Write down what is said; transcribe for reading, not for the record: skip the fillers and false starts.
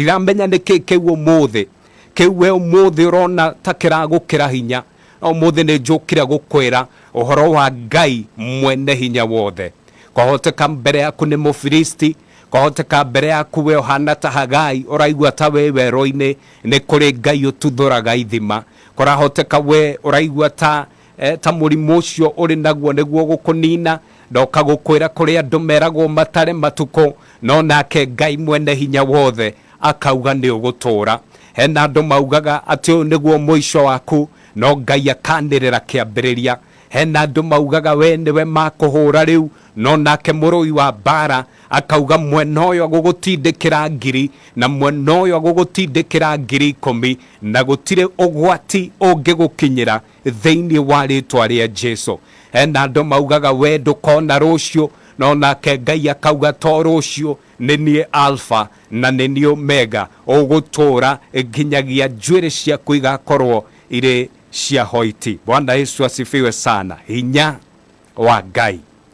Ndiramenya nĩ kĩ kĩu ũmũthĩ, kĩu we ũmũthĩ ũrona ta kĩragũkĩra hinya, no ũmũthĩ nĩ njũkire gũkwĩra ũhoro wa Ngai mwene hinya wothe. Kwahoteka mbere yaku nĩ Mũfilisti, kwahoteka mbere yaku we ũhana ta Hagai, ũraigua ta wĩ werũ-inĩ, nĩ kũrĩ Ngai ũtuthũraga ithima. Kũrahoteka we ũraigua ta ta mũrimũ ũcio ũrĩ naguo nĩguo gũkũnina. Ndoka gũkwĩra kũrĩ andũ meragwo matare matukũ, no nake Ngai mwene hinya wothe akauga nĩ ũgũtũũra. Hena andũ maugaga atĩ ũyũ nĩguo mũico waku, no Ngai akanĩrĩra kĩambĩrĩria. Hena andũ maugaga we nĩwe makũhũra rĩu, no nake mũrũi wa mbara akauga mwena ũyũ agũgũtindĩkĩra ngiri na mwena ũyũ agũgũtindĩkĩra 10,000, na gũtirĩ ũgwati ũngĩgũkinyĩra thĩinĩ wa rĩtwa rĩa Jesu. Hena andũ maugaga we ndũkona rũciũ, no nake Ngai akauga to rũciũ, nĩ niĩ Alpha na nĩ niĩ Omega, ũgũtũũra nginyagia njuĩrĩ ciaku igakorwo irĩ cia hoiti. Bwana Yesu asifiwe sana. Hinya wa Ngai.